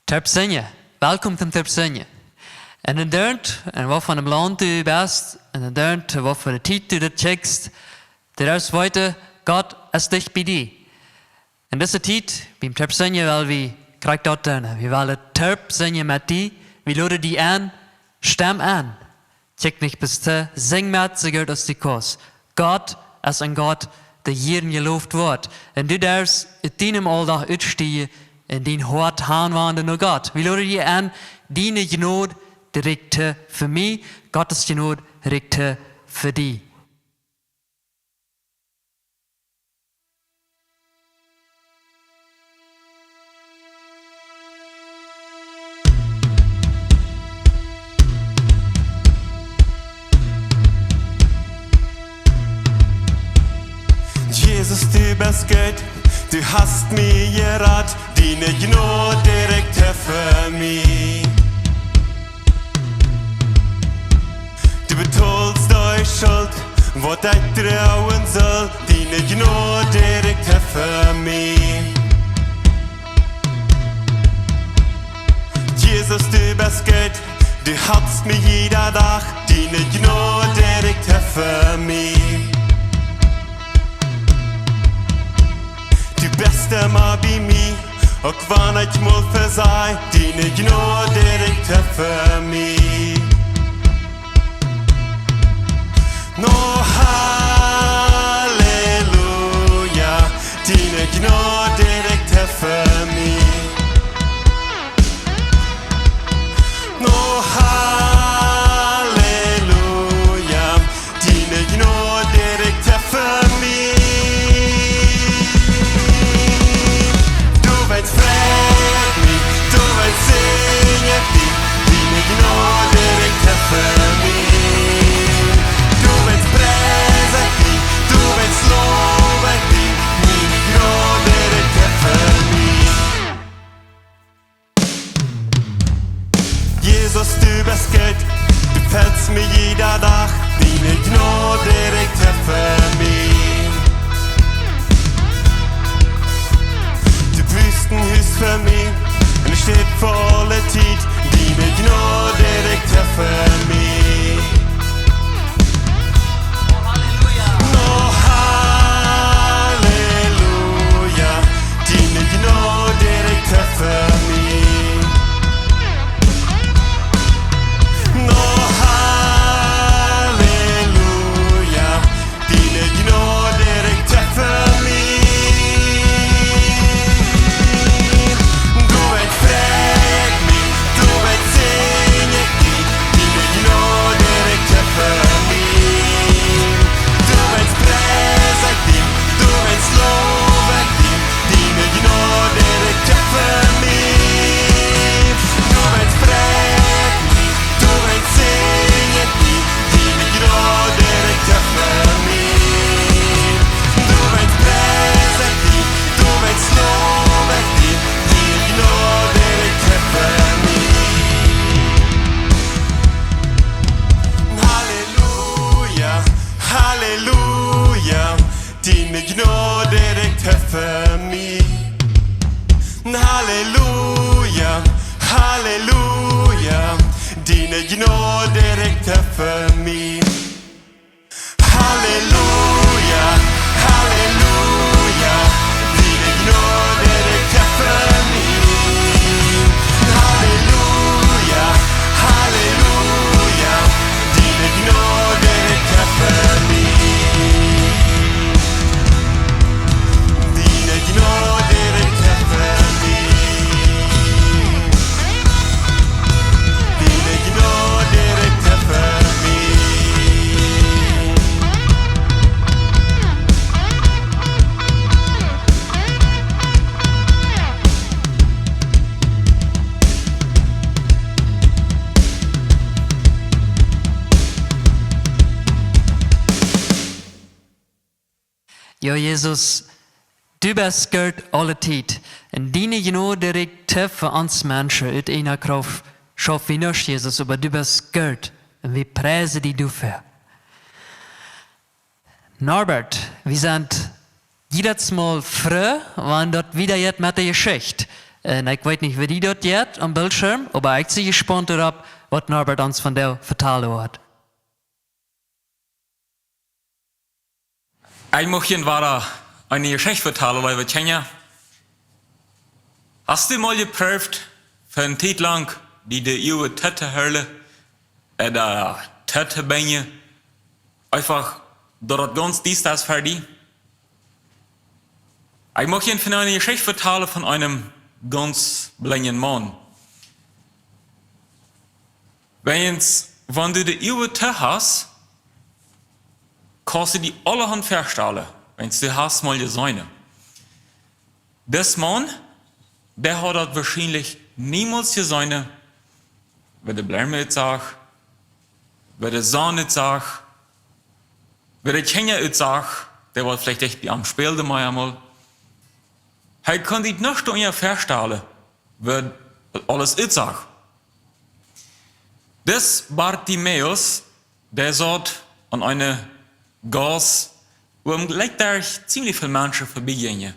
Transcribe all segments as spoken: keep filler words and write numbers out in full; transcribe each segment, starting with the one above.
Toop sinjen. Welkom toom Toop sinjen. En de Däa, en waut fa een Launt du best, en de Däa, waut fa de Tiet du dit kjikjst, du darfst weeten, Gott es dicht bie die. En dise Tiet, biem Toop sinjen, well wie krakjt daut doonen. Wie wellen Toop sinjen met die. Wie loden die en, stemm en. Kjikj nich bloos too, sinj met, soo goot aus du kaust. Gott es een Gott, dee jieren jeloft woat. En du darfst ut dienem Auldach utstiejen en dien Hoat hanwenden no Gott. Wie loden die en, diene Jnod, dee rieekjt fa mie, Gott siene Jnod rieekjt fa die. Jesus, du best goot, du hast mie jerat, diene Jnod rieekjt fa mie. Du betolst de Schult, waut ekj droagen sull, diene Jnod rieekjt fa mie. Jesus, du best goot, du halpst mie jieda Dach, diene Jnod rieekjt fa mie. Du best emma bie mie, uk wan ekj mol vesaj, diene Jnod rieekjt fa mie. No, halleluja, diene Jnod rieekjt fa mie. No, halleluja, diene Jnod rieekjt fa mie. Du weetst, freit mie, du weetst, sinj ekj die, diene Jnod rieekjt fa mie. Du weetst, pries ekj die, du weetst, loow ekj die, diene Jnod rieekjt fa mie. Jesus, du best goot, du fellst mie jieda Dach, diene Jnod rieekjt fa mie. Du bust een Hus fa mie, en Städ fa aule Tiet, diene Jnod rieekjt fa mie. No, halleluja, diene Jnod rieekjt fa mie. No, halleluja, diene Jnod rieekjt fa mie. Du weetst, freit mie, du weetst, sinj ekj die, diene Jnod rieekjt fa mie. Du weetst, pries ekj die, du weetst, loow ekj die, diene Jnod rieekjt fa mie. Du weetst, freit mie, du weetst, sinj ekj die, diene Jnod rieekjt fa mie. Du weetst, pries ekj die, du weetst, loow ekj die, diene Jnod rieekjt fa mie. Halleluja, halleluja, diene Jnod rieekjt fa mie. Halleluja, halleluja, diene Jnod rieekjt fa mie. Halleluja, halleluja, diene Jnod rieekjt fa mie. Halleluja, halleluja, diene Jnod rieekjt fa mie. Diene Jnod rieekjt fa mie. Diene Jnod rieekjt fa mie. Jo, Jesus, du best goot aule Tiet. Un diene Jnod rieekjt fa ons Menschen, ut eejne Krauft schaufen wie nuscht, Jesus, oba du best goot. Un wie priesen die doafäa. Norbert, wie sent jiedet Mol froo, wan daut wieda jeit met de Jeschicht. Un ekj weet nich, woo die daut jeit aum Bildschirm, oba ekj sie jespaundt doaropp, waut Norbert ons vondoag vetalen woat. Ekj mucht junt wada eene Jeschicht vetalen, leewe Kjinja. Hast du mol jeprooft, fa eene Tiet lang die de Uagen too to hoolen, ooda too to binjen? Eefach, daut et gaunz diesta es fa die. Ekj mucht junt vondoag eene Jeschicht vetalen von eenem gaunz blinjen Maun. Wan, wan du de Uagen too hast, kaust du die aulahaunt väastalen, wan du hast mol jeseenen. Dis Maun, dee haud daut woarschienlich niemols jeseenen, woo de Bloomen utsach, woo de Sonn utsach, woo de Kjinja utsach, dee waut veleicht dicht bie am späld mau emol. Hee kunn sikj nuscht doaunja väastalen, woo aules utsach. Dis Bartimäus, dee saut aun eene Gauss, wua am jlikj doa ziemlich väl Menschen verbie jinjen.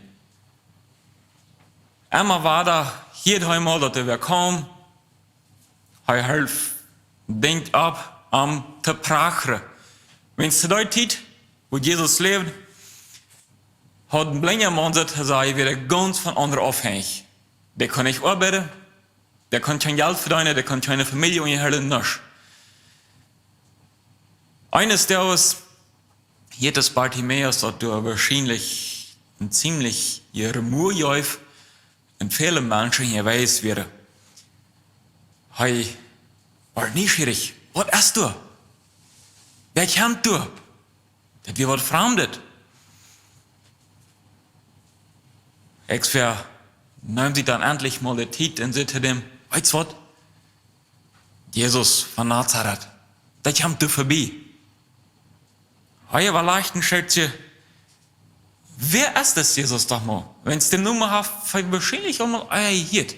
Emma wada hieed hee mol, daut doa wäa kjeem. Hee holf, denkjt opp, am to prachren. Wan to dee Tiet, wua Jesus läwd, haud een blinja Maun, soo to sajen, wia gaunz von aundre aufhenjich. Dee kunn nich oabeiden, dee kunn kjeen Jelt vedeenen, dee kunn kjeene Famielje unjahalden, nuscht. Eenes Doages hieet dis Bartimäus, daut doa woarschienlich een ziemlich Jerumoa jeef un väle Menschen hia wieren. Hee wort nieschierich. Waut es doa? Wäa kjemt doa? Daut wia waut Framdet. Ekj ver-, neem sikj dan endlich mol de Tiet un säd to däm: "Weetst waut? Jesus von Nazareth, dee kjemt doa verbie." Hee wia leicht een Schätzje. Wäa es dis Jesus doch mol? Wan et dän Nomen haft, hee woarschienlich aul mol hieet.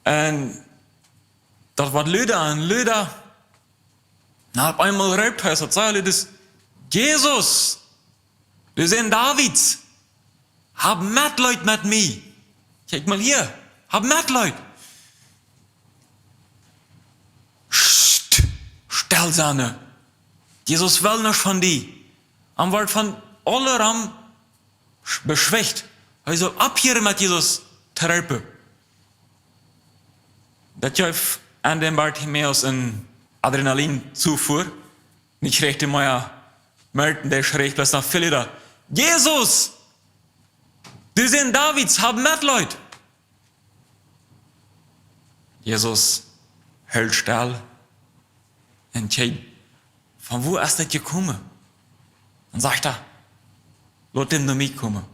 Un daut wort luda un luda. Na, opp eemol roopt hee, daut sajcht hee: "Jesus, du Sän Davids, hab Metleet met mie." Kjikj mol hia, hab Metleet. Psst, stell sennen. Jesus well nuscht von die. Am wort von aule Ram beschwicht. Hee saul opphieren met Jesus to roopen. Daut jeef aun däm Bartimäus eene Adrenalinzufuhr. Nich rajcht mea, Merten, dee schrieech bloos noch väl luda: "Jesus, du Sän Davids, hab Metleet!" Jesus hilt stell un kjikjt: "Von wua es daut jekomen?" Un sajcht hee: "Lot däm no mie komen."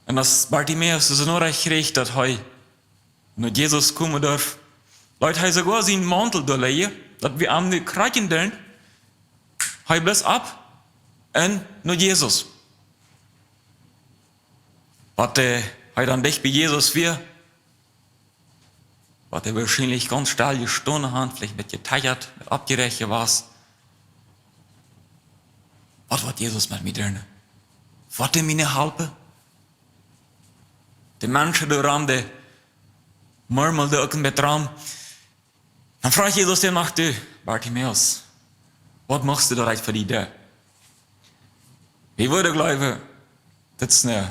Un aus Bartimäus dise Norecht kjrieech, daut hee no Jesus komen derf, leet hee soogoa sienen Mauntel doa lijen, daut wia am nich krakjt doa. Hee bloos opp un no Jesus. Waut hee, hee dan dicht bie Jesus wia, waut hee woarschienlich gaunz stell jestonen haud, veleicht een bät jetajat, met oppjeräacht wia: "Waut woat Jesus met mie doonen? Woat hee mie halpen?" De Menschen doa rom, dee murmelden uk een bät rom. Dan fruach Jesus däm: "Du, Bartimäus, waut muchst du daut ekj fa die doo?" Wie wudden jleewen, daut es eene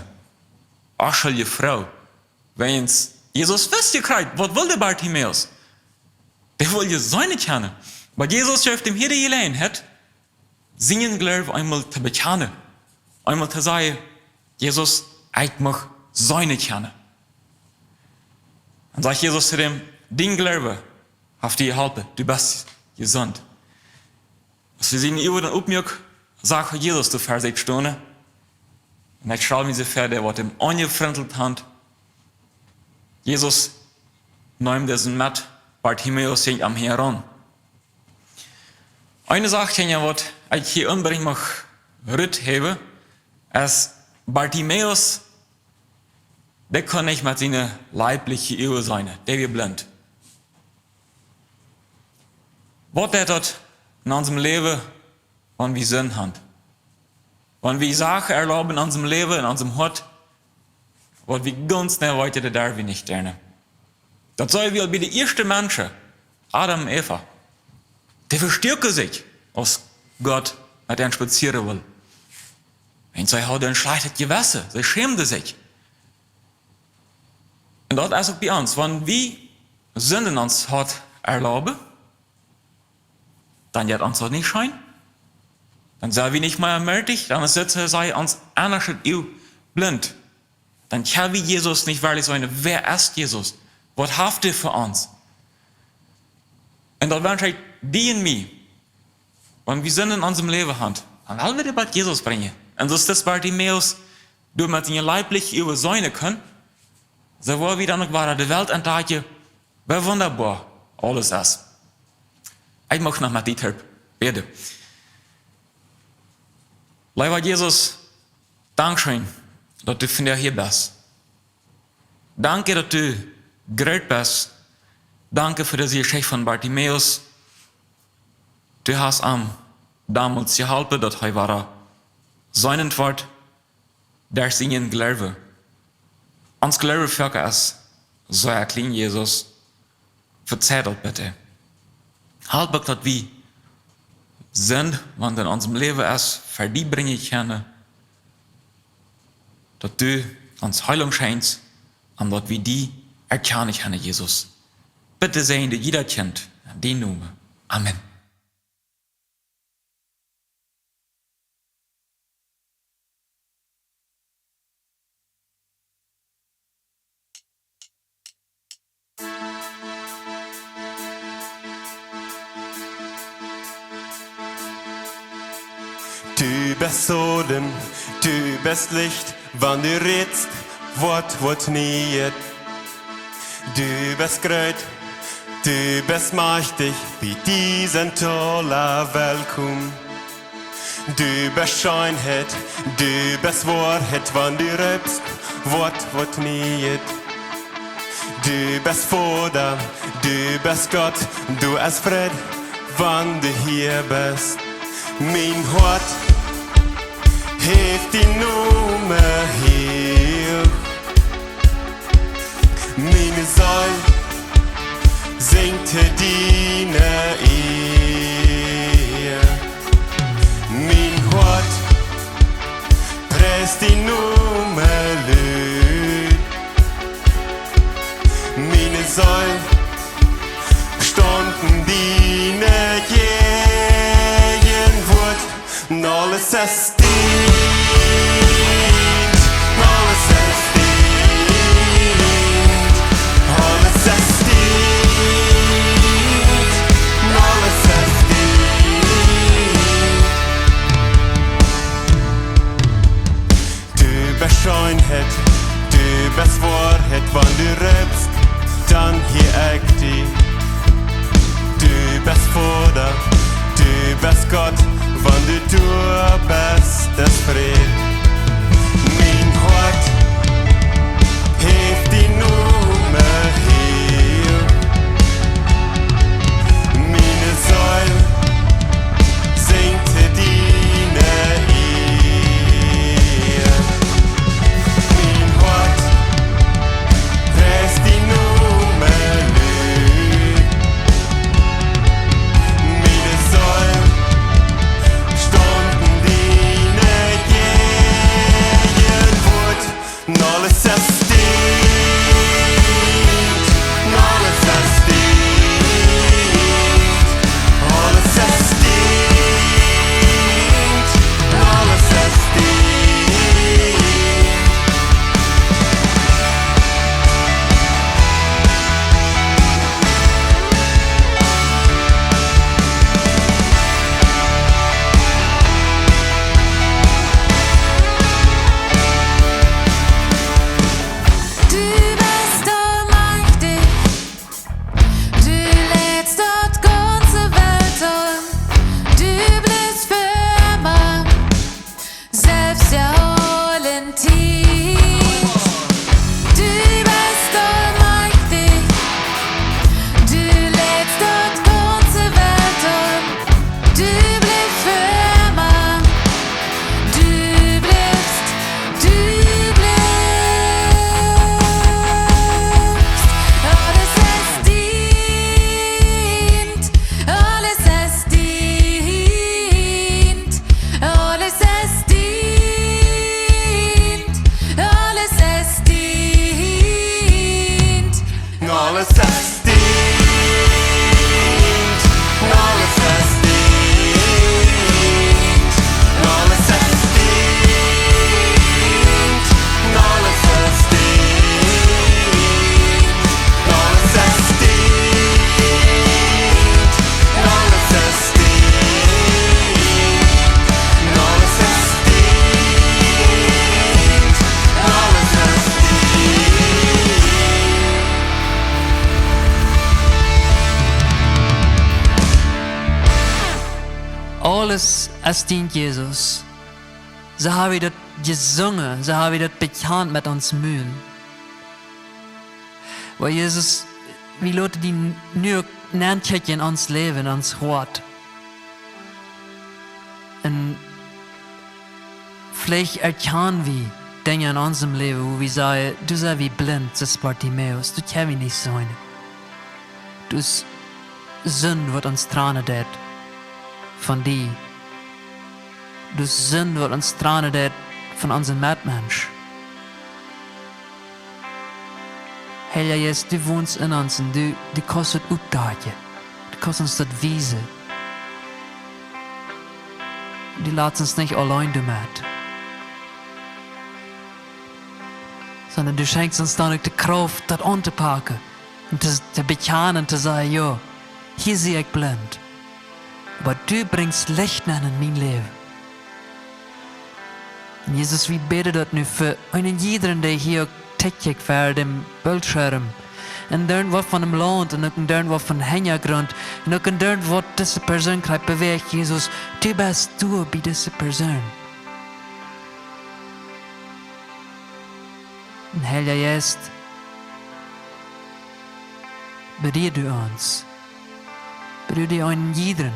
onschulje Fru. Wan Jesus wist, jie kjrieen, waut wull de Bartimäus? Dee wull seenen kjennen. Oba Jesus jeef däm hia de Jeläajenheit, sienen Gloowen eemol to bekjanen. Eemol to sajen: "Jesus, ekj mucht seenen kjennen." Un sajcht Jesus to däm: "Dien Gloowen haft die jeholpen, du best jesunt." Aus hee siene Uagen dan oppmuak, sach hee Jesus doa ver sikj stonen. Un ekj stal mie soo väa, dee waut am aunjefrintelt haud. Jesus neem disen met, Bartimäus jinkj am hinjaraun. Eene Sach, Kjinja, waut ekj hia onbedinjt mucht ruthäwen, es: Bartimäus, dee kunn nich met siene leibliche Uagen seenen, dee wia blint. Waut deit daut en onsem Läwen, wan wie Sind haben? Wan wie Sachen erlauben en onsem Läwen, en onsem Hoat, Waut wie gaunz nau weeten, daut derwen wie nich doonen. Daut sach wie aul bie de ieeschte Menschen, Adam un Eva. Dee vestuaken sikj, aus Gott met an spazieren wull. Un see hauden een schlajchtet Jewessen, see schämden sikj. Un daut es uk bie ons, wan wie Sind en ons Hoat erlauben, dan jeit ons daut nich scheen. Dan sent wie nich mea mootich, dan es daut, saj wie, ons ennaschtet Uag blint. Dan kjenn wie Jesus nich werkjlich seenen. Wäa es Jesus? Waut haft hee fa ons? Un daut wensch ekj die un mie, wan wie Sind en onsem Läwen haben, dan well wie dee bie Jesus brinjen. Un soo aus dis Bartimäus doa met siene leibliche Uagen seenen kunn, soo woa wie dan uk wada de Welt entdakjen, woo wundaboa aules es. Ekj mucht noch met die toop bäden. Leewa Jesus, dankscheen, daut du vondoag hia best. Dank, daut du groot best. Dank fa dise Jeschicht von Bartimäus. Du hast am donmols jeholpen, daut hee wada seenen wort derch sienen Gloowen. Ons Gloowen foaken es soo kjlien, Jesus. Vezeih daut bitte. Halp uk, daut wie Sind, waut en onsem Läwen es, ver die brinjen kjennen. Daut du ons Heilunk schenkjst, un daut wie die erkjanen kjennen, Jesus. Bitte säajen du jieda Kjint en dienen Nomen. Amen. Du best Odem, du best Licht, wan du rätst, woat waut Nieet. Du best groot, du best majchtich, bie die sent aule Welt. Du best Scheenheit, du best Woarheit, wan du reepst, woat waut Nieet. Du best Voda, du best Gott, du best Fräd, wan du hia best. Mien Hoat heft dienen Nomen huach. Miene Seel sinjt diene Ea. Mien Hoat priest dienen Nomen lud. Miene Seel staunt en diene Jäajenwoat. Un aules es dien, aules es dien, aules es dien, aules es dien. Du best Scheenheit, du best Woarheit, wan du reepst, dan hia ekj die. Du best Voda, du best Gott, wan du doa best, es Fräd. Mien Hoat heft dienen Nomen huach. Miene Seel sinjt diene Ea. Mien Hoat priest dienen Nomen lud. Miene Seel staunt en diene Alles es dient, alles es dient, alles es dient, alles es dient, alles es dient, alles es dient, alles es dient, alles es dient. Aules es dient, Jesus. Soo hab wie daut jesungen, soo hab wie daut bekjant met ons Mul. Oba Jesus, wie loten die nu uk nenkjikjen en ons Läwen, en ons Hoat. Un veleicht erkjanen wie Dinja en onsem Läwen, wua wie sajen, doa sent wie blint, soo aus Bartimäus, doa kjenn wie nich seenen. Doa es Sind, waut ons trannen deit von die. Doa es Sind, waut ons trannen deit von onsen Metmensch. Heilja Jeist, du wonst en ons un du, du kaust daut oppdakjen. Du kaust ons daut wiesen. Du latst ons nich auleen doamet. Sonda du schenkjst ons dan uk de Krauft, daut auntopaken. Un to, to bekjanen un to sajen, jo, hia sie ekj blint. Oba du brinjst Licht nenn en mien Läwen. Un Jesus, wie bäden daut nu fa eenen jiedren, dee hia uk tiet kjikjt ver däm Bildschirm. Un irjentwua von däm Launt un uk irjentwua von Hinjagrunt. Un uk irjentwaut dise Persoon krakjt bewäacht, Jesus, du best doa bie dise Persoon. Un Heilja Jeist, berieed du ons. Berieed du eenen jiedren.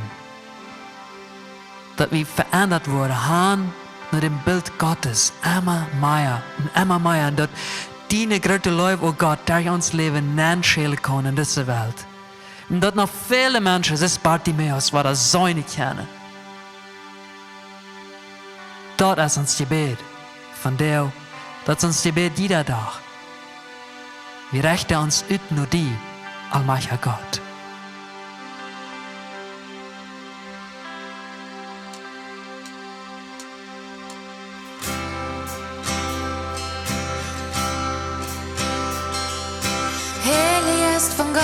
Daut wie veendat woaren, han no däm Bilt Gottes, emma mea un emma mea. Un daut diene groote Leew, o Gott, derch ons Läwen nenschälen kaun en dise Welt. Un daut noch väle Menschen, soo aus Bartimäus, woaren seenen kjennen. Daut es ons Jebäd vondoag. Daut es ons Jebäd jieda Dach. Wie rechten ons ut no die, aulmajchtja Gott. Heilja Jeist von Gott,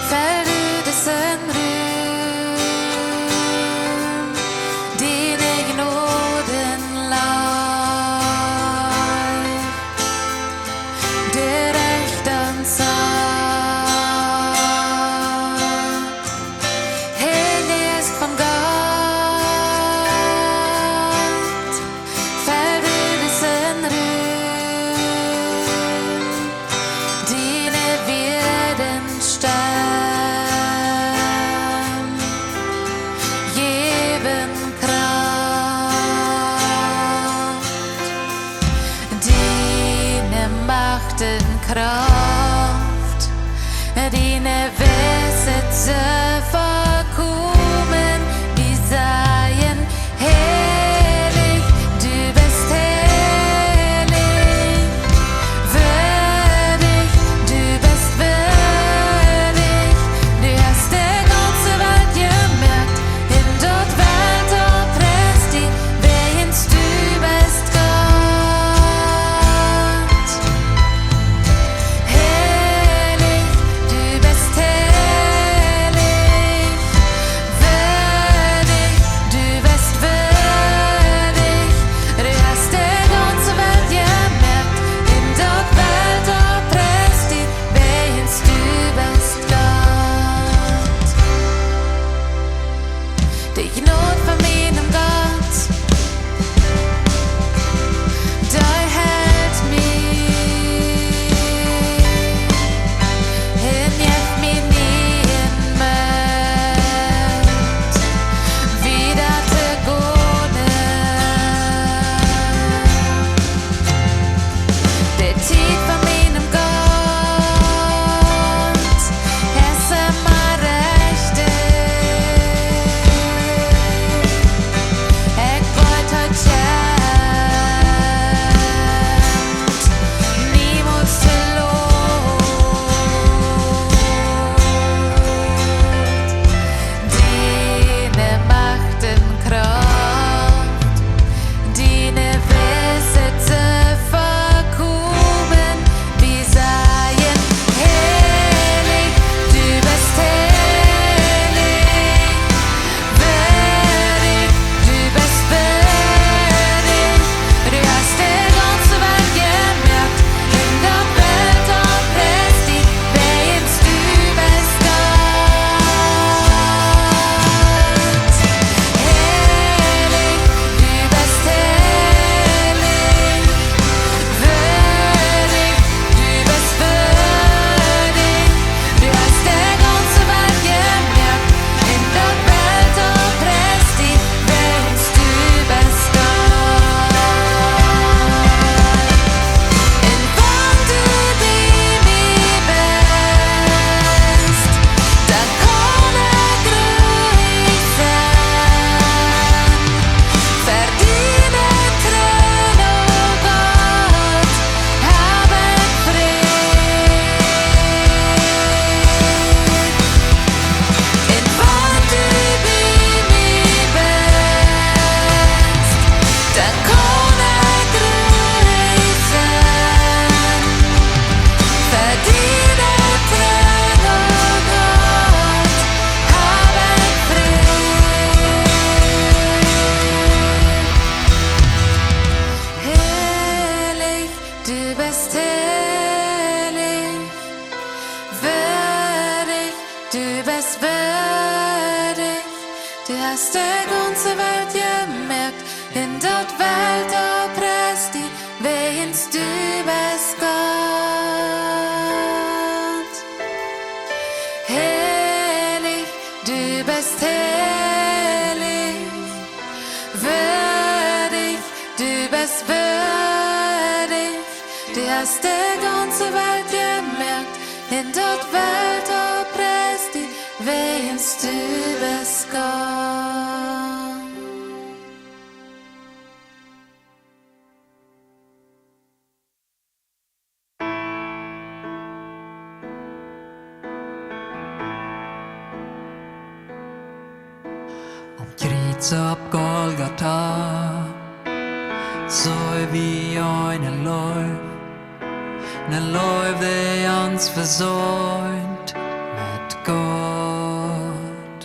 fell du disen Rum, diene Jnod un Leew derch ons aun. Heilja Jeist von Gott, fell du disen Rum, diene Wieed un Stemm jäwen Krauft. Diene Macht un Krauft, diene Weisheit soo vollkomen, wie sajen, heilich, du best heilich, würdich, du best würdich, du hast de gaunze Welt jemoakt, un daut Welt preist die, wäajens du best Gott. Heilich, du best heilich, Du best heilich, würdig, du best würdig. Du hast de gaunze Welt jemoakt, un daut Welt preist die, wäajens du best Gott. Heilich, du best heilich, würdig, du best würdig. Du hast de gaunze Welt jemoakt, un daut Welt preist die, wäajens du best Gott. Aum Kjriez opp Golgata, sach wie eene Leew, eene Leew, dee ons vesient met Gott.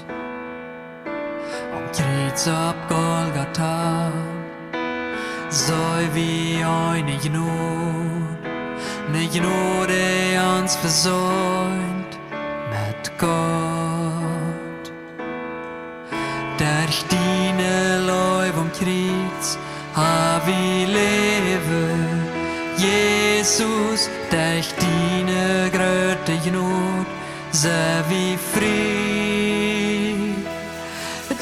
Aum Kjriez opp Golgata, sach wie eene Jnod, eene Jnod, dee ons vesient met Gott. Derch diene Leew aum Kjriez ha wie Läwen, Jesus, derch diene groote Jnod sent wie frie.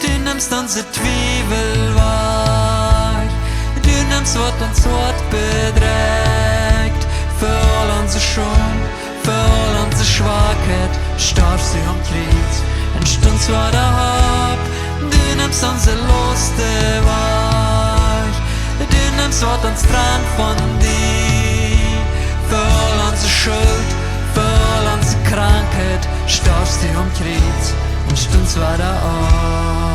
Du nemst onse Twiewel wajch, du nemst, waut ons Hoat bedrekjt. Fa aul onse Schult, fa aul onse Schwakheit storfst du aum Kjriez un stunst wada opp. Du nemst onse Laust wajch, du nemst, waut ons trant von die. Fa aul onse Schult, fa aul onse Krankheit storfst du aum Kjriez un stunst wada opp.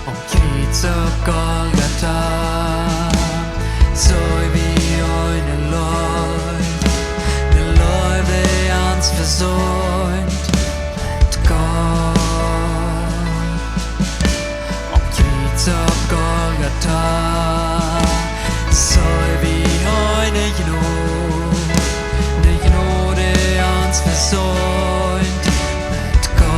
Aum Kjriez opp Golgata, sach wie eene Leew, eene Leew, dee ons vesient met Gott. Aum Kjriez opp Golgata, sach wie eene Jnod, eene Jnod, dee ons vesient met Gott.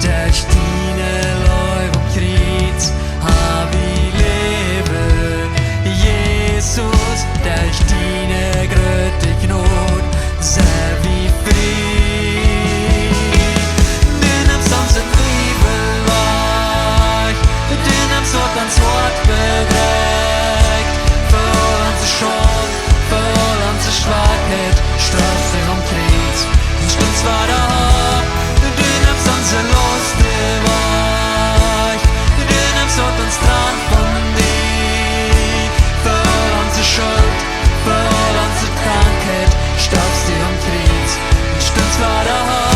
Derch diene Leew aum Kjriez ha wie Läwen, Jesus, derch diene groote Jnod sent wie frie. Du nemst onse Twiewel wajch, du nemst, waut ons Hoat bedrekjt. Fa aul onse Schult, fa aul onse Schwakheit storfst du aum Kjriez un stunst wada opp. Du nemst onse Laust wajch, du nemst, waut ons trant von die. Fa aul onse Schult, fa aul onse Krankheit storfst du aum Kjriez un stunst wada opp.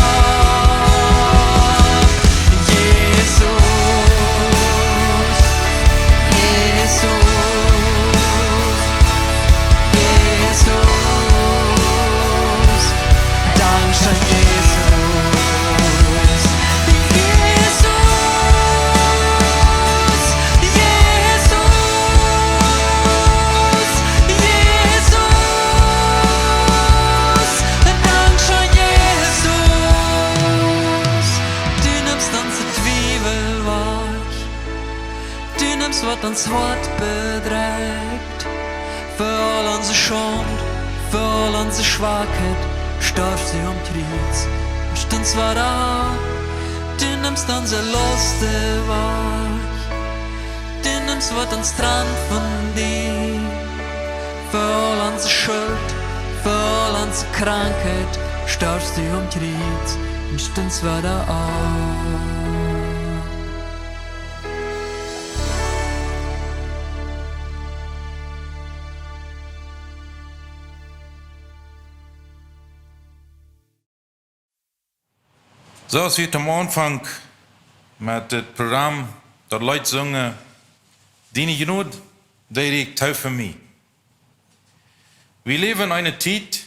Jesus, Jesus, Jesus. Dankscheen, Jesus. Jesus, Jesus, Jesus. Dankscheen, Jesus. Du nemst onse Twiewel wajch. Du nemst, waut ons Hoat bedrekjt. Fa aul onse Schult, fa aul onse Schwakheit storfst du aum Kjriez un stunst wada opp. Du nemst onse Laust wajch, du nemst, waut ons trant von die. Fa aul onse Schult, fa aul onse Krankheit storfst du aum Kjriez un stunst wada opp. Soo aus wie aum Aunfank met dit Program daut Leet sungen, Diene Jnod, dee rieekjt too fa mie. Wie läwen en eene Tiet,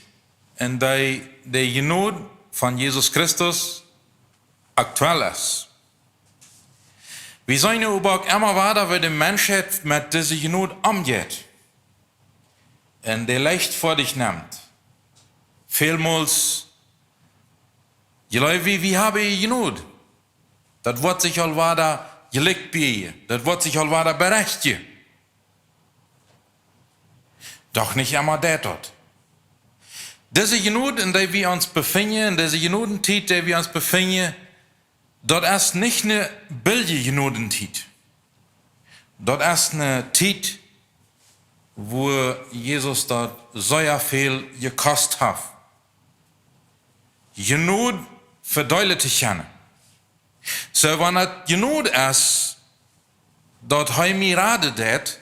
en dee de Jnod von Jesus Christus aktuell es. Wie seenen oba uk emma wada, woo de Menschheit met dise Jnod omjeit un dee leicht fa sikj nemt. Välmols jleew wie, wie haben Jnod. Daut woat sikj aul wada jlikj bie, daut woat sikj aul wada berechtjen. Doch nich emma deit daut. Dise Jnod, en dee wie ons befinjen, en dise Jnodentiet, dee wie ons befinjen, daut es nich ne billje Jnodentiet. Daut es ne Tiet, wua Jesus daut sea väl jekost haft, Jnod vedeelen to kjennen. Soo, wan daut Jnod es, daut hee mie raden deit,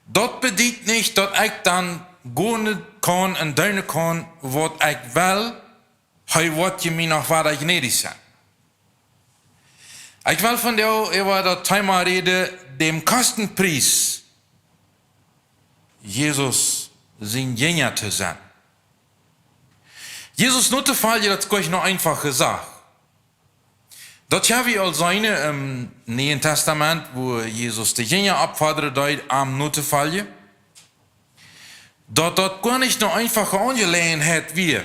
daut bediet nich, daut ekj dan gonen kaun un doonen kaun, waut ekj well, hee woat je mie noch wada jnädich sennen. Ekj well vondoag äwa daut Thema räden, dän Kostenpries, Jesus sien Jinja to sennen. Jesus notofoljen, daut es goanich ne eenfache Sach. Daut ha wie aul jeseenen em Nieen Tastament, wua Jesus de Jinja oppfodren deed, am notofoljen. Daut daut goanich ne eenfache Aunjeläajenheit wia,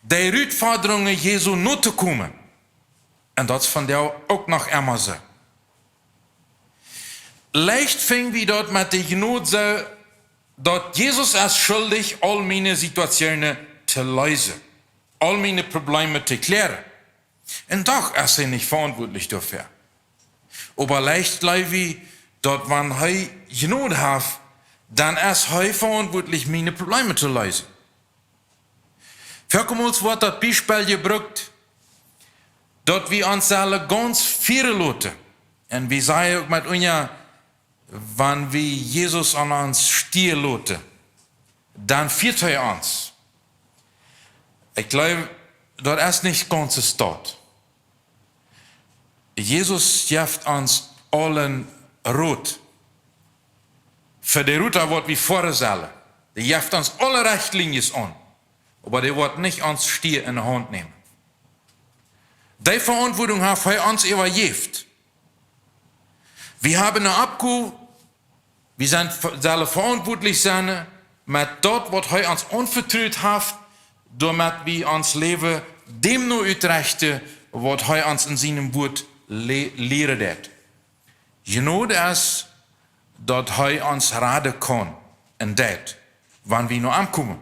de Rutfodrungen Jesu notokomen. Un daut es vondoag uk noch emma soo. Leicht finj wie daut met de Jnod soo, daut Jesus es schuldich, aul miene Situationen to leesen, aul miene Problemen to klären. Un doch es hee nich veauntwuatlich doafäa. Oba leicht jleew wie, daut wan hee Jnod haft, dan es hee veauntwuatlich, miene Problemen to leesen. Foakemols woat daut Biespel jebrukt, daut wie ons sellen gaunz fieren loten. Un wie sajen uk met unja, wan wie Jesus aun ons stieren loten, dan fieet hee ons. Ekj jleew, daut es nich gaunz soo. Jesus jeft ons aul een Rot. Fa de Ruta, waut wie foaren sellen. Dee jeft ons aule Rechtlinjes aun. Oba dee woat nich ons Stier enne Haunt nämen. Dee Veauntwuatunk haft hee ons äwajäft. Wie haben eene Oppgow, wie sent, sellen veauntwuatlich sennen met daut, waut hee ons aunvetrut haft, doamet wie ons Läwen däm no utrechten, waut hee ons en sienem Wuat le-, lieren deit. Jnod es, daut hee ons raden kaun un deit, wan wie no am komen.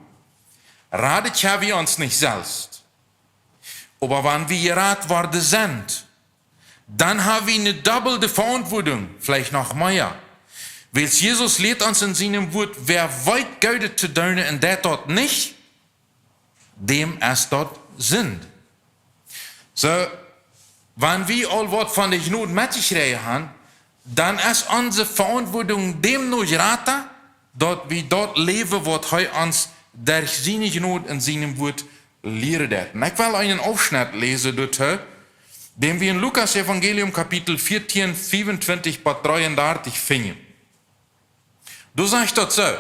Raden kjenn wie ons nich selfst. Oba wan wie jerat worden sent, dan ha wie eene dobbelde Veauntwuatunk, veleicht noch mea. Wiels Jesus lieet ons en sienem Wuat, wäa weet Goodet to doonen un deit daut nich, däm es daut Sind. Soo, wan wie aul waut von de Jnod metjekjräajen han, dan es onse Veauntwuatunk däm no jrata, daut wie daut läwen, waut hee ons derch siene Jnod en sienem Wuat lieren deit. Un ekj well eenen Aufschnett läsen doatoo, dän wie en Lukas Evangelium Kapitel vieetieen, fiefuntwintich bat dreeundartich finjen. Doa sajcht daut soo: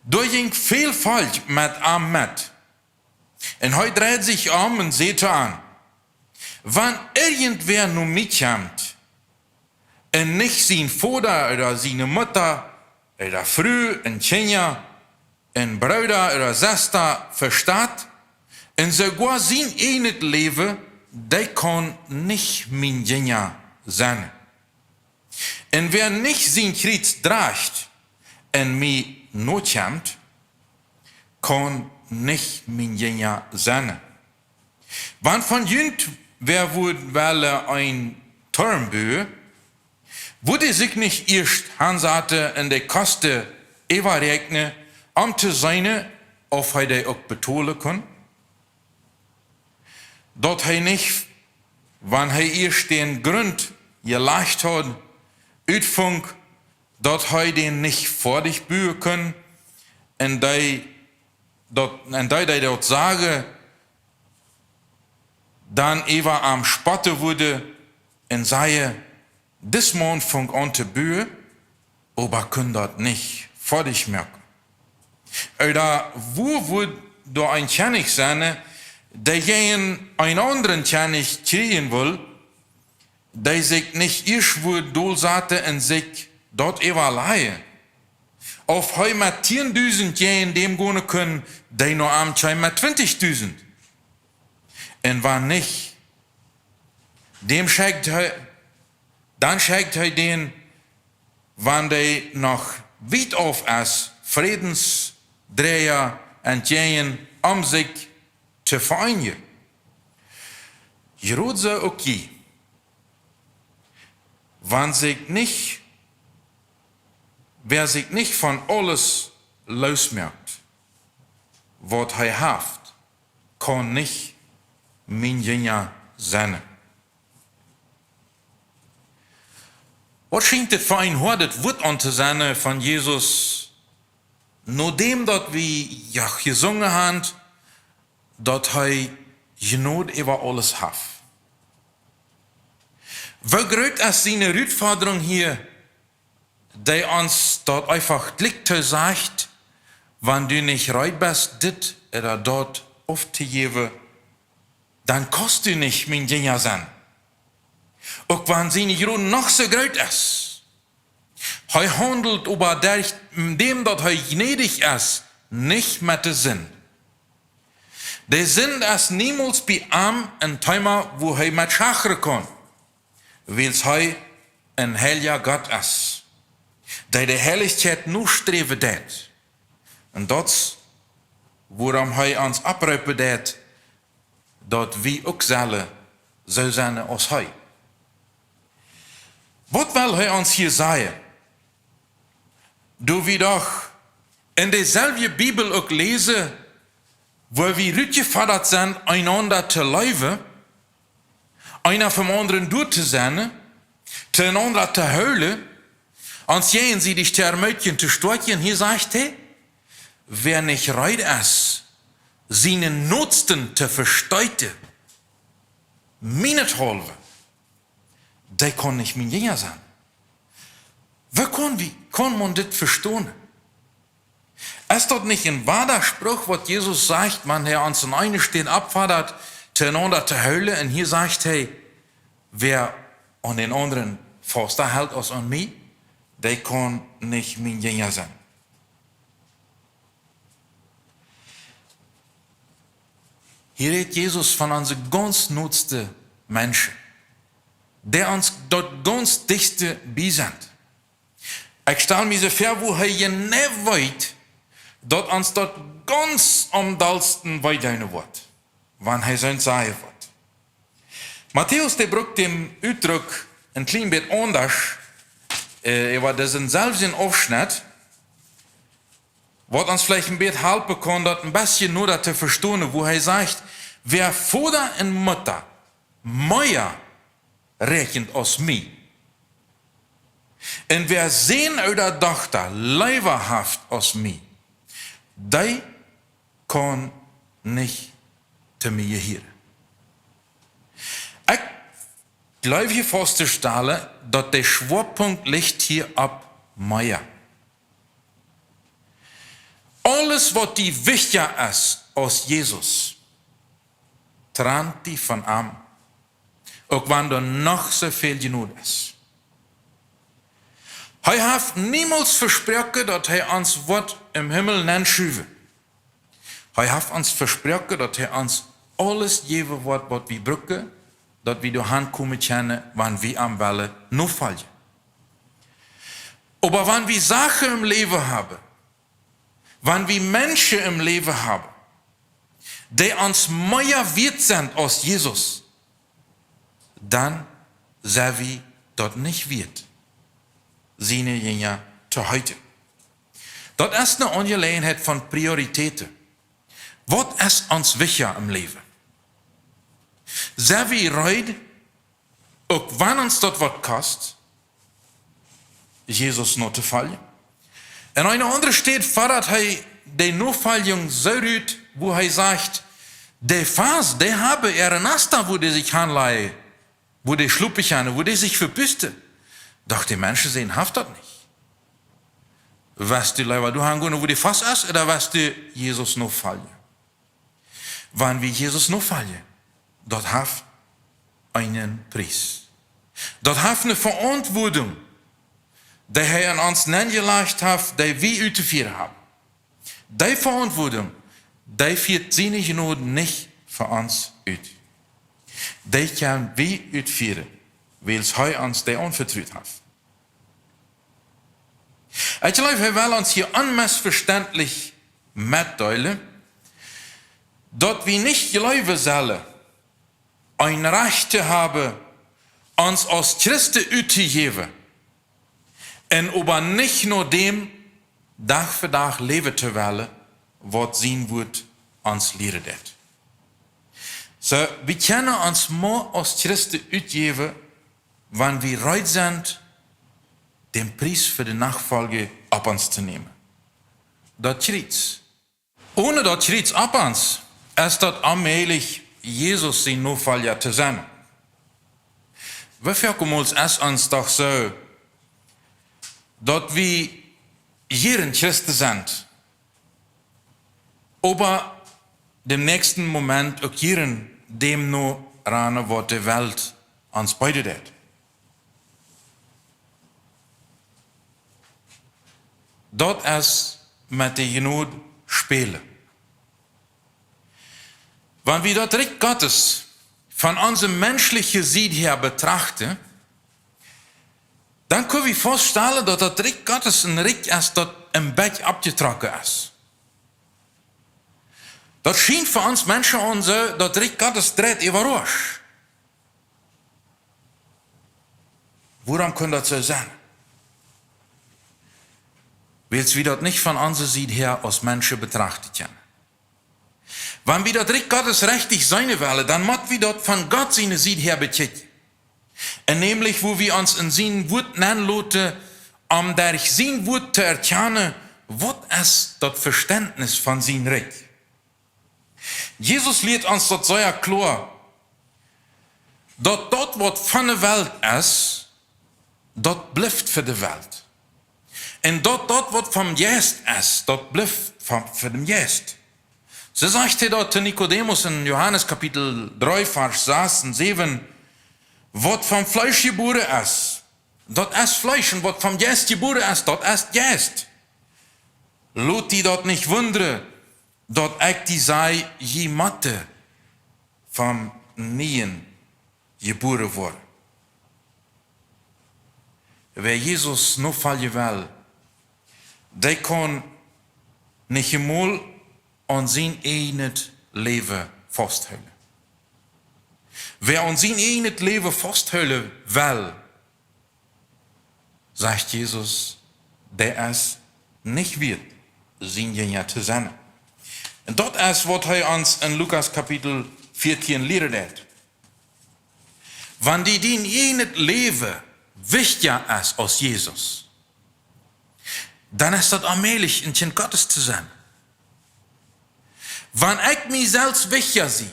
Doa jinkj väl Volkj met am met. Un hee dreid sikj om un säd to an: Wan irjentwäa no mie kjemt un nich sien Voda ooda siene Mutta ooda Fru un Kjinja un Brooda ooda Sesta vestat, un soogoa sien eejnet Läwen, dee kaun nich mien Jinja sennen. Un wäa nich sien Kjriez drajcht un mie nokjemt, kaun nich mien Jinja sennen. Wan von junt wäa wudd wellen een Toom buen, wudd hee sikj nich ieescht hansaten un de Kosten äwaräakjnen, om to seenen, auf hee dee uk betolen kunn? Daut hee nich, wan hee ieescht dän Grunt jelajcht haud, utfunk, daut hee dän nich foadich buen kunn, un dee daut, un dee, dee daut sagen, dan äwa am spotten wudden un sajen: Dis Maun funk aun to buen, oba kunn daut nich foadich moaken. Ooda woo wudd doa een Kjennich sennen, dee jäajen een aundren Kjennich kjrieejen wull, dee sikj nich ieescht wudd dolsaten un sikj daut äwalajen, auf hee met tieendusent jäajen däm gonen kunn, dee no am kjeem met twintichdusent. Un wan nich, däm schekjt hee, dan schekjt hee dän, wan dee noch wiet auf es, Frädensdräaja entjäajen, om sikj to vereenijen. Jrod soo uk jie. Wan sikj nich, wäa sikj nich von aules loosmoakt, waut hee haft, kaun nich mien Jinja sennen. Waut schient dit fa een hoadet Wuat aun to sennen von Jesus, nodäm daut wie jo jesungen haben, daut hee Jnod äwa aules haft? Woo groot es siene Rutfodrunk hia, dee ons daut eefach jlikj too sajcht, wan du nich reed best, dit ooda daut auftojäwen, dan kaust du nich mien Jinja sennen. Uk wan siene Jnod noch soo groot es. Hee haundelt oba derch däm, daut hee jnädich es, nich met de Sind. De Sind es niemols bie am een Thema, wua hee met schachren kaun, wiels hee een heilja Gott es, dee de Heilichkjeit nosträwen deit. Un daut es, wuarom hee ons oproopen deit, daut wie uk sellen soo sennen aus hee. Waut well hee ons hia sajen? Doa wie doch en deeselwje Bibel uk läsen, wua wie rutjefodat sent, eenaunda to leewen, eena fa dän aundren doa to sennen, to dän aundren to hoolen, ons jäajensiedich to ermootjen, to stoakjen. Hia sajcht hee: Wäa nich reed es, sienen Nosten to vesteeten, mienethaulwen, dee kaun nich mien Jinja sennen. Woo kaun wie, kaun maun dit vestonen? Es daut nich een Wadasproch, waut Jesus sajcht, wan hee ons aun eene Städ oppfoddat, to eenaunda to hoolen? Un hia sajcht hee: Wäa aun dän aundren fasta helt aus aun mie, dee kaun nich mien Jinja sennen. Hia rät Jesus von onse gaunz noste Menschen, dee ons daut gaunz dichtste bie sent. Ekj stal mie soo väa, woo hee jeneiw weet, daut ons daut gaunz aum dollsten wee doonen woat, wan hee soont sajen woat. Matäus, dee brukt dän Utdruck een kjlien bät aundasch, äh, äwa disen selwjen Aufschnett, waut ons veleicht een bät halpen kaun, daut een bät noda to vestonen, wua hee sajcht: Wäa Voda un Mutta mea räakjent aus mie, un wäa Sän ooda Dochta leewa haft aus mie, dee kaun nich to mie jehieren. Ekj jleew hia faust to stalen, daut de Schwoapunkt licht hia opp mea. Aules, waut die wichtja es aus Jesus, trant die von am, uk wan doa noch soo väl Jnod es. Hee haft niemols vesproaken, daut hee ons woat em Himmel nenschuwen. Hee haft ons vesproaken, daut hee ons aules jäwen woat, waut wie brucken, daut wie doahan komen kjennen, wan wie am wellen nofoljen. Oba wan wie Sachen em Läwen haben, wan wie Menschen em Läwen haben, dee ons mea wieet sent aus Jesus, dan sent wie daut nich wieet, siene Jinja to heeten. Daut es eene Aunjeläajenheit von Prioritäten. Waut es ons wichtja em Läwen? Sent wie reed, uk wan ons daut waut kost, Jesus notofoljen? Aun eene aundre Städ fodat hee de Nofoljunk soo rut, wua hee sajcht: De Fas, dee haben äare Nesta, wua dee sikj hanlajen, wua dee schlopen kjennen, wua dee sikj vepisten. Doch de Menschen säden: Haft daut nich. West du leewa doahan gonen, wua de Fas es, ooda west du Jesus nofoljen? Wan wie Jesus nofoljen, daut haft eenen Pries. Daut haft eene Veauntwuatunk, dee hee aun ons nenjelajcht haft, dee wie uttofieren haben. Dee Veauntwuatunk, dee fieet siene Jnod nich fa ons ut. Dee kjenn wie utfieren, wiels hee ons dee aunvetrut haft. Ekj jleew, hee well ons hia onmesvestentlich metdeelen, daut wie nich jleewen sellen, een Rajcht to haben, ons aus Christen uttojäwen un oba nich no däm Dach fa Dach läwen to wellen, waut sien Wuat ons lieren deit. Soo, wie kjennen ons mau aus Christen utjäwen, wan wie reed sent, dän Pries fa de Nofolj opp ons to nämen. Daut Kjriez. Onen daut Kjriez opp ons es daut onmäajlich, Jesus sien Nofolja to sennen. Woo väl mol es ons doch soo, daut wie hia een Christ sent, oba dän näakjsten Moment uk hia däm no rannen, waut de Welt ons beeden deit. Daut es met de Jnod spälen. Wan wie daut Rikj Gottes von onse menschliche Sied häa betrachten, dan kjenn wie faststalen, daut daut Rikj Gottes een Rikj es, daut een bät aufjetrocken es. Daut schient fa ons Menschen aun soo, daut Rikj Gottes dreit äwarasch. Wuarom kaun daut soo sennen? Wiels wie daut nich von onse Sied häa aus Menschen betrachten kjennen. Wan wie daut Rikj Gottes rajcht seenen wellen, dan mott wie daut von Gott siene Sied häa bekjikjen. Un nämlich, woo wie ons en sien Wuat nenloten, om derch sien Wuat to erkjanen, waut es daut Vestentnis von sien Rikj. Jesus lieet ons daut sea kloa, daut daut, waut von de Welt es, daut blift fa de Welt. Un daut daut, waut vom Jeist es, daut blift fa, fa dän Jeist. Soo sajcht hee daut to Nikodemus en Johanes Kapitel dree, Varsch sas un säwen: Waut vom Fleesch jebuaren es, daut es Fleesch, un waut vom Jeist jebuaren es, daut es Jeist. Lot die daut nich wundren, daut ekj die saj, jie motten von nieem jebuaren woaren. Wäa Jesus nofoljen well, dee kaun nich emol aun sien ieejnet Läwen fasthoolen. Wäa aun sien ieejnet Läwen fasthoolen well, sajcht Jesus, dee es nich wieet, sien Jinja to sennen. Un daut es, waut hee ons en Lukas Kapitel vieetieen lieren deit. Wan die dien ieejnet Läwen wichtja es aus Jesus, dan es daut onmäajlich, een Kjint Gottes to sennen. Wan ekj mie selfst wichtja sie,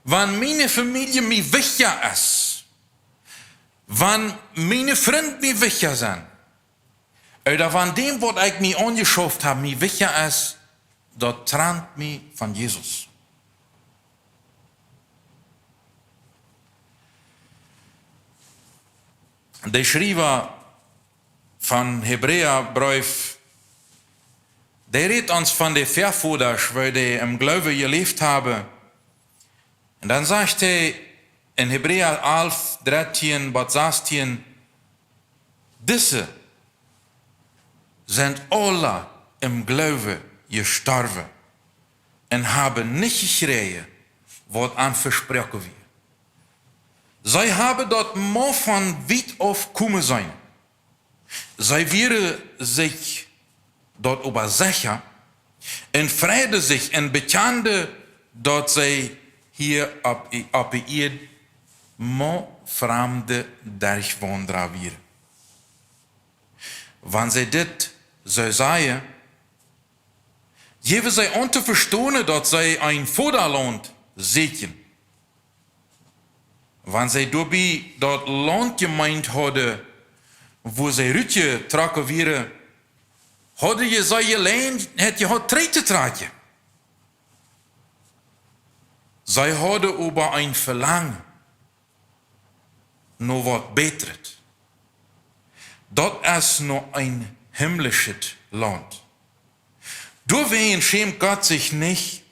wan miene Famielje mie wichtja es, wan miene Frind mie wichtja sent, ooda wan däm, waut ekj mie aunjeschauft hab, mie wichtja es, daut trant mie von Jesus. De Schriewa von Hebräabreef, dee rät ons von de Väavodasch, woo dee em Gloowen jeläft haben. Un dan sajcht hee en Hebräa alf, dartieen bat sastieen: Dise sent aula em Gloowen jestorwen un haben nich jekjräajen, waut an vesproaken wia. See haben daut mau von wiet auf komen seenen. See wieren sikj daut oba secha un freiden sikj un bekjanden, daut see hia opp, opp de Ieed mau framde Derchwaundra wieren. Wan see dit soo sajen, jäwen see aun to vestonen, daut see een Vodalaunt sieekjen. Wan see doabie daut Launt jemeent hauden, wua see rutjetrocken wieren, hauden see Jeläajenheit jehaut, trigj to trakjen. See hauden oba een Velangen, no waut Bätret. Daut es no een himmlischet Launt. Doawäajen schämt Gott sikj nich,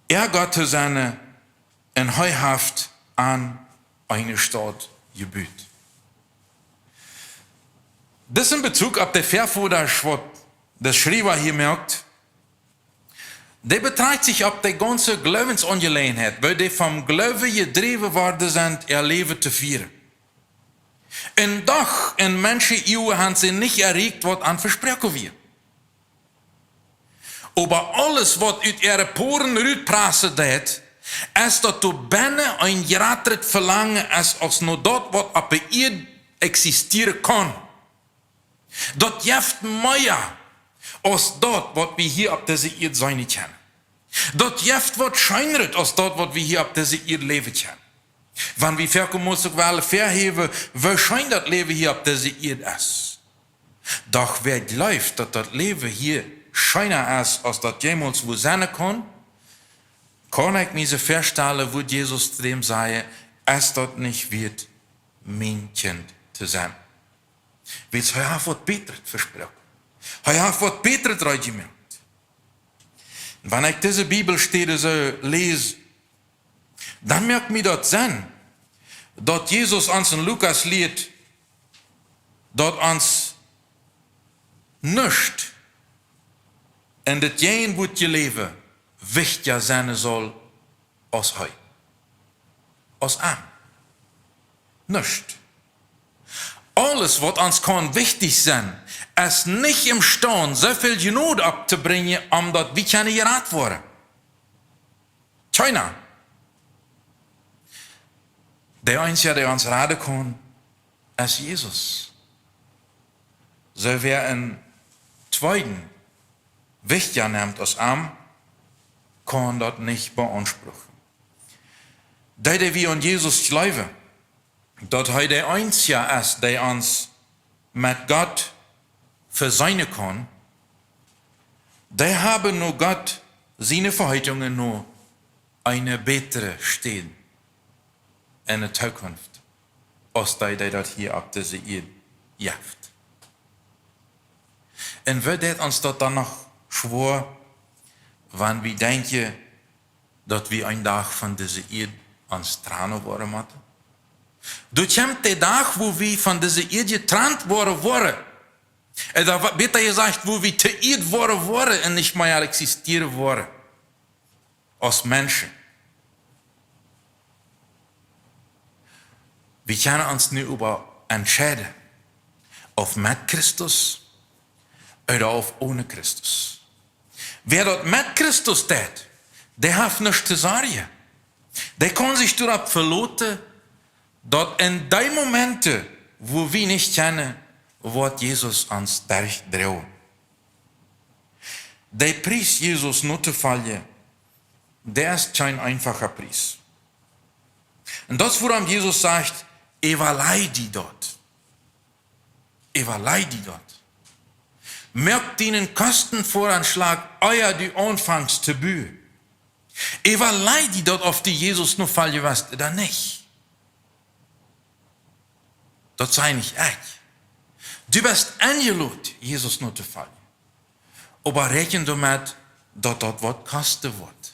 äa Gott to sennen, un hee haft an eene Staut jebut. Dit es een Bezug opp de Väavodasch, waut de Schriewa hia moakt. Dee betrakjt sikj opp de gaunze Gloowensaunjeläajenheit, woo dee vom Gloowen jedräwen worden sent, äa Läwen to fieren. Un doch, en Menschenuagen han see nich erreicht, waut an vesproaken wia. Oba aules, waut ut äare Poren rutprassen deit, es, daut doa bennen een jratret Velangen es, aus no daut, waut opp de Ieed existieren kaun. Daut jeft mea aus daut, waut wie hia opp dise Ieed seenen kjennen. Daut jeft waut Scheenret aus daut, waut wie hia opp dise Ieed läwen kjennen. Wan wie foaken uk wellen väahäwen, woo scheen daut Läwen hia opp dise Ieed es. Doch wäa jleeft, daut daut Läwen hia scheena es, aus daut jemols wua sennen kaun, kaun ekj mie soo väastalen, wudd Jesus to däm sajen: "Es daut nich wieet, mien Kjint to sennen?" Wiels hee haft waut Bätret vesproaken. Hee haft waut Bätret reed jemoakt. Wan ekj dise Bibelstäd soo läs, dan moakt mie daut Senn, daut Jesus ons en Lukas lieet, daut ons nuscht en daut jäajenwoatje Läwen wichtja sennen saul aus hee. Aus am. Nuscht. Aules, waut ons kaun wichtich sennen, es nich emstaund, soo väl Jnod opptobrinjen, om daut wie kjennen jerat woaren. Kjeena. De eensja, dee ons raden kaun, es Jesus. Soo wäa en tweeden wichtja nemt aus am, kaun daut nich beaunspruchen. Dee, dee wie aun Jesus jleewen, daut hee de eensja es, dee ons met Gott veseenen kaun, dee haben no Gott siene Veheetungen no eene bätre Städ en de Zukunft, aus dee, dee daut hia opp dise Ieed jeft. Un woo deit ons daut dan noch schwoa, wan wie denkjen, daut wie een Dach von dise Ieed ons trannen woaren motten? Doa kjemt de Dach, wua wie von dise Ieed jetrant woaren, woaren. Ooda wa-, bäta jesajcht, wua wie to Ieed woaren, woaren un nich mea existieren woaren aus Menschen. Wie kjennen ons nu oba entscheiden, auf met Christus ooda auf onen Christus. Wäa daut met Christus deit, dee haft nuscht to sorjen. Dee kaun sikj doaropp veloten, daut en dee Momenten, wua wie nich kjennen, woat Jesus ons derchdroagen. De Pries, Jesus notofoljen, dee es kjeen eenfacha Pries. Un daut es, wuarom Jesus sajcht: "Äwalaj die daut. Äwalaj die daut. Moak dienen Kostenvoranschlag, ea du aunfangst to buen. Äwalaj die daut, auf du Jesus nofoljen woascht ooda nich." Daut saj nich ekj. Du best enjelot, Jesus notofoljen. Oba räakjen doamet, daut daut waut kosten woat.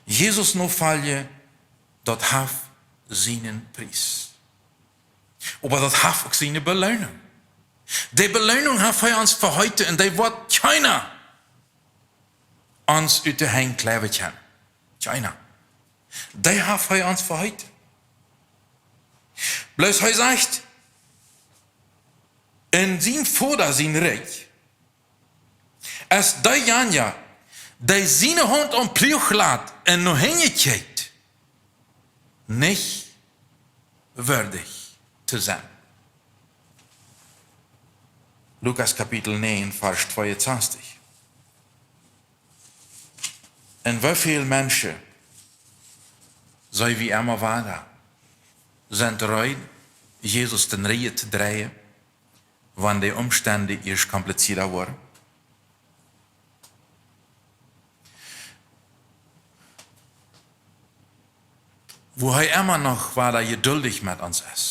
Jesus nofoljen, daut haft sienen Pries. Oba daut haft uk siene Beloonunk. De Beloonunk haft hee ons veheeten un dee woat kjeena ons ut de Henj kjleewen kjennen. Kjeena. Dee haft hee ons veheeten. Bloos hee sajcht, en sien Voda sien Rikj es deejanja, dee siene Haunt aum Pluach lat un no hinjen kjikjt, nich wieedich to sennen. Lukas Kapitel näajen, Varsch tweeunsastich. Un woo väl Menschen, saj wie emma wada, sent reed, Jesus dän Rigjen to dreien, wan de Omstend ieescht komplizieta woaren? woo hee emma noch wada jeduldich met ons es.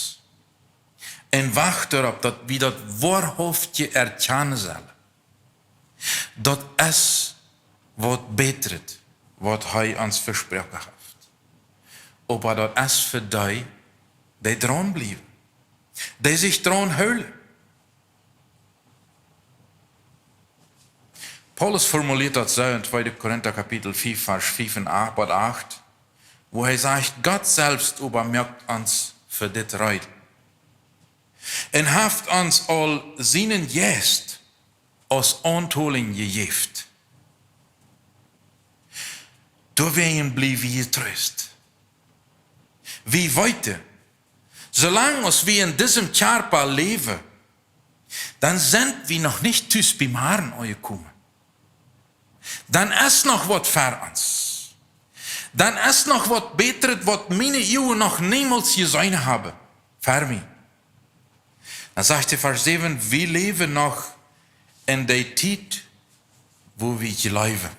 Un wacht doaropp, daut wie daut woarhauftich erkjanen sellen. Daut es waut bätret, waut hee ons vesproaken haft. Oba daut es fa dee, dee draun bliewen, dee sikj draun hoolen. Paulus formulieet daut soo en tweede Korinta Kapitel fiew, Varsch fiew un acht, bat acht, woo hee sajcht: Gott selfst oba moakt ons fa dit reed un haft ons aul sienen Jeist aus Auntolinj jejäft. Doawäajen bliew wie jetroost. Wie weeten, soo lang aus wie en disem Kjarpa läwen, dan sent wie noch nich tus biem Harn aunjekomen. Dan es noch waut ver ons. Dan es noch waut bätret, waut miene Uagen noch niemols jeseenen haben. Ver mie. Dan sajcht de Varsch säwen: Wie läwen noch en dee Tiet, woo wie jleewen,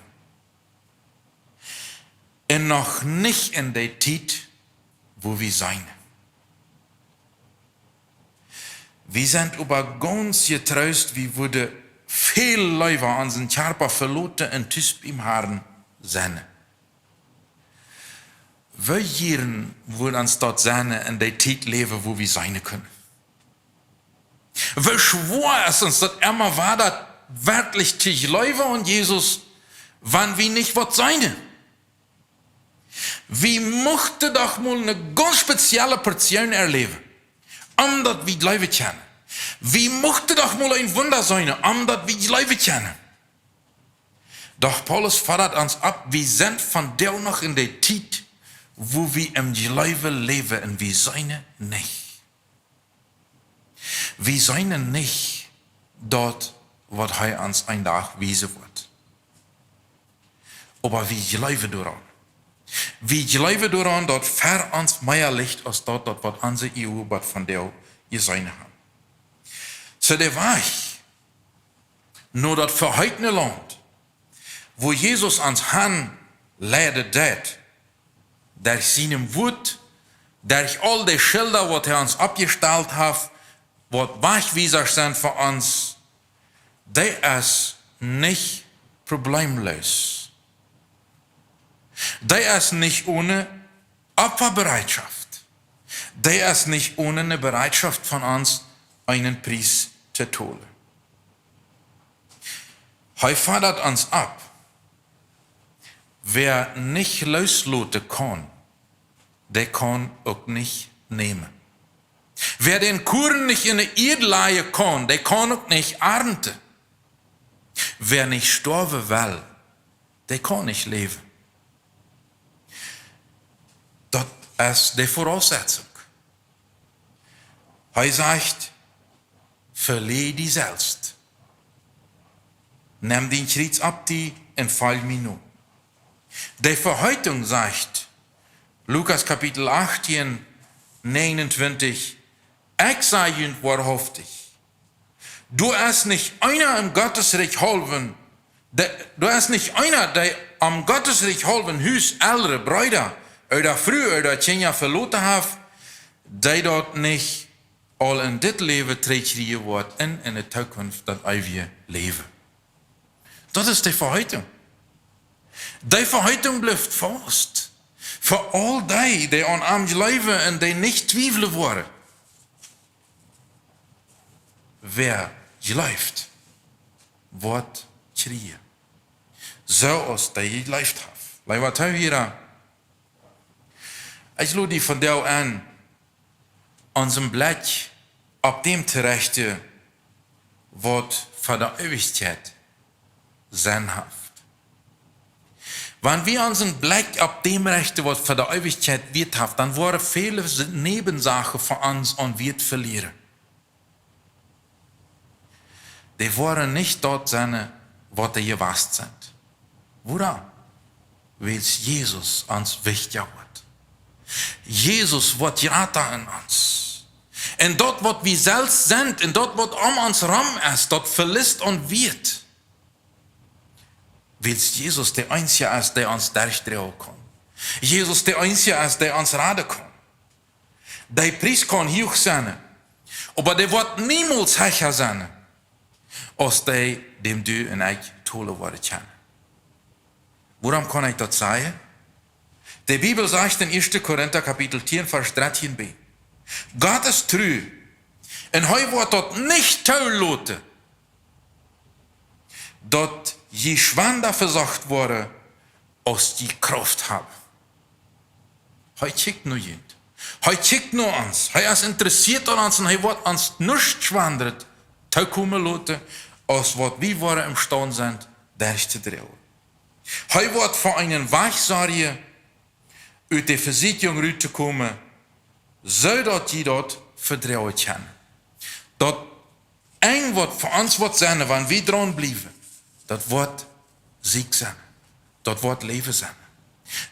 un noch nich en dee Tiet, woo wie seenen. Wie sent oba gaunz jetroost, wie wudden väl leewa onsen Kjarpa veloten un tus biem Harn sennen. Woo jieren wudd ons daut sennen, en dee Tiet läwen, woo wie seenen kjennen. Woo schwoa es ons daut emma wada, werkjlich to jleewen aun Jesus, wan wie nich waut seenen. Wie muchten doch mol eene gaunz spezielle Portion erläwen, om daut wie jleewen kjennen. Wie muchten doch mol een Wunda seenen, om daut wie jleewen kjennen. Doch Paulus fodat ons opp, wie sent vondoag noch en dee Tiet, woo wie em Jleewen läwen un wie seenen nich. Wie seenen nich daut, waut hee ons een Dach wiesen woat. Oba wie jleewen doaraun. Wie jleewen doaraun, daut ver ons mea licht aus daut, daut waut onse Uagen bat vondoag jeseenen haben. Soo de Wajch no daut veheetne Launt, woo Jesus ons han leiden deed, derch sien Wuat, derch aul de Schilda, waut hee ons oppjestalt haft, waut Wajchwiesasch sent fa ons, dee es nich problemlos. Dee es nich one Opfabereitschaft. Dee es nich one eene Bereitschaft von ons, eenen Pries to tolen. Hee fodat ons opp: Wäa nich loosloten kaun, dee kaun uk nich nämen. Wäa dän Kuarn nich en de Ieed lajen kaun, dee kaun uk nich arnten. Wäa nich stoawen well, dee kaun nich läwen. Daut es de Voraussetzung. Hee sajcht: Veläj die selfst. Nem dien Kjriez opp die un folj mie no. De Veheetunk sajcht, Lukas Kapitel achtieen, negenuntwintich: Ekj saj junt woarhauftich, doa es nich eena em Gottes Rikj haulwen, de, doa es nich eena, dee om Gottes Rikj haulwen Hus, Elren, Breeda, ooda Fru, ooda Kjinja veloten haft, dee daut nich aul en dit Läwen trigjkjrieen woat un en de Tookunft daut eewje Läwen. Daut es de Veheetunk. De Veheetunk blift faust fa aul dee, dee aun am jleewen un dee nich twiewlen woaren. Wäa jleeft, woat kjrieen, soo aus dee jejleeft haft. Leewa Toohiera, ekj lod die vondoag en, onsen Blekj opp däm to rechten, waut fa de Eewichkjeit Senn haft. Wan wie onsen Blekj opp däm rechten, waut fa de Eewichkjeit Wieet haft, dan woaren väle Nebensachen fa ons aun Wieet velieren. Dee woaren nich daut sennen, waut dee jewast sent. Wuarom? Wiels Jesus ons wichtja woat. Jesus woat jrata en ons. Un daut, waut wie selfst sent, un daut, waut om ons rom es, daut veliet aun Wieet. Wiels Jesus de eensja es, dee ons derchdroagen kaun. Jesus de eensje es, dee ons raden kaun. Dee Pries kaun huach sennen, oba dee woat niemols hecha sennen aus dee, dän du un ekj tolen woaren kjennen. Wuarom kaun ekj daut sajen? De Bibel sajcht en ieeschte Korinta Kapitel tieen, Varsch dartieen b: Gott es tru, un hee woat daut nich toloten, daut jie schwanda vesocht woaren, aus jie Krauft haben. Hee kjikjt no junt. Hee kjikjt no ons. Hee es interessieet aun ons un hee woat ons nuscht schwandret tookomen loten, aus waut wie woaren emstaund sent derchtodroagen. Hee woat fa eenen Wajch sorjen, ut de Vesieekjunk ruttokomen, soo daut jie daut vedroagen kjennen. Daut Enj, waut fa ons woat sennen, wan wie draun bliewen, daut woat Sieg sennen. Daut woat Läwen sennen.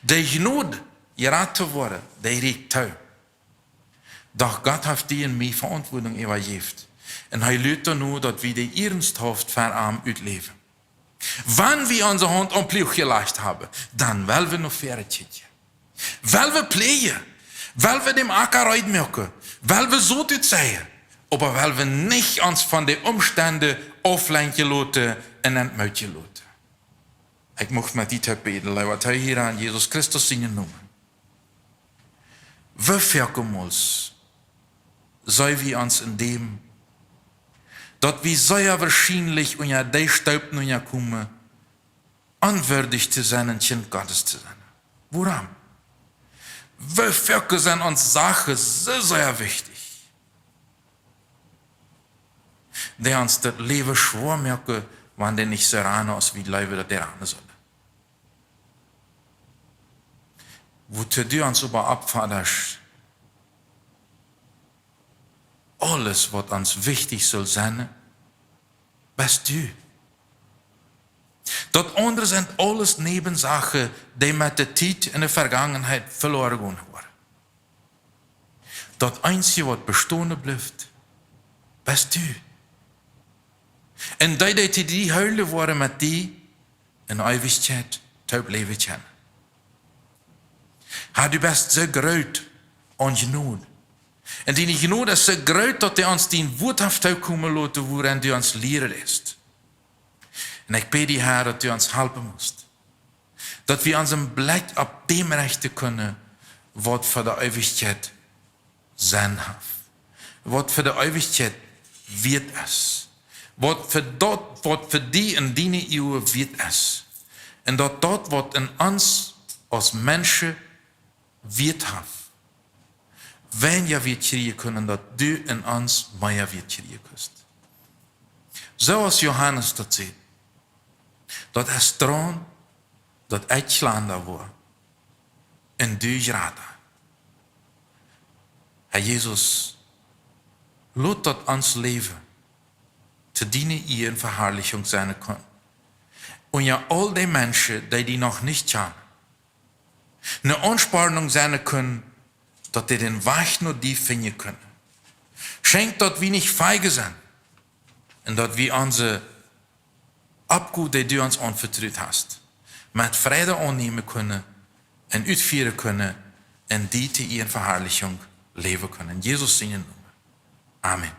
De Jnod, jerat to woaren, dee rieekjt too. Doch Gott haft die un mie Veauntwuatunk äwajäft. Un hee luat doano, daut wie dee iernsthaft fa am utläwen. Wan wie onse Haunt aum Pluach jelajcht haben, dan well wie no väaren kjikjen. Well wie pläajen, well wie dän Acka reed moaken, well wie Sot utseien, oba well wie nich ons von de Omstend auflenkjen loten un entmootjen loten. Ekj mucht met die toop bäden. Leewa Tohiera, en Jesus Christus sienen Nomen. Woo foakemols sent wie ons en däm, daut wie sea woarschienlich unja dee Stoop nenkomen, onwieedich to sennen, een Kjint Gottes to sennen. Wuarom? Woo foaken sent ons Sachen soo sea wichtich, dee ons daut Läwen schwoa moaken, wan dee nich soo ranen, aus wie jleewen, daut dee ranen sullen. Woo du ons oba oppfodasch, aules, waut ons wichtich saul sennen, best du. Daut aundre sent aules Näwensachen, dee met de Tiet en de Vegangenheit veloaren gonen woaren. Daut eensje, waut bestonen blift, best du. Un dee, dee to die hoolen woaren, met die en Eewichkjeit toop läwen kjennen. Herr, du best soo groot aun Jnod. Un diene Jnod es soo groot, daut du ons dien Wuat hast tookomen loten, wuarenn du ons lieren deist. Un ekj bäd die, Herr, daut du ons halpen must, daut wie onsen Blikj opp däm rechten kjennen, waut fa de Eewichkjeit sennen haft. Waut fa de Eewichkjeit wieet es. Waut fa daut, waut fa die en diene Uagen wieet es. Un daut daut, waut en ons aus Menschen Wieet haft, weinja Wieet kjrieen kaun, daut du en ons mea Wieet kjrieen kaust. Soo aus Johanes daut sajcht, daut es Traun, daut ekj kjlanda woa un du jrata. Herr Jesus, lot daut ons Läwen to diene Ea un Veharlichunk sennen kaun. Un jo, aul dee Menschen, dee die noch nich kjanen, ne Aunspornunk sennen kaun, daut dee dän Wajch no die finjen kjennen. Schenkj, daut wie nich feige sent un daut wie onse Oppgow, dee du ons aunvetrut hast, met Freid aunnämen kjennen un utfieren kjennen un die to Ea un Veharlichunk läwen kjennen. En Jesus sienen Nomen. Amen.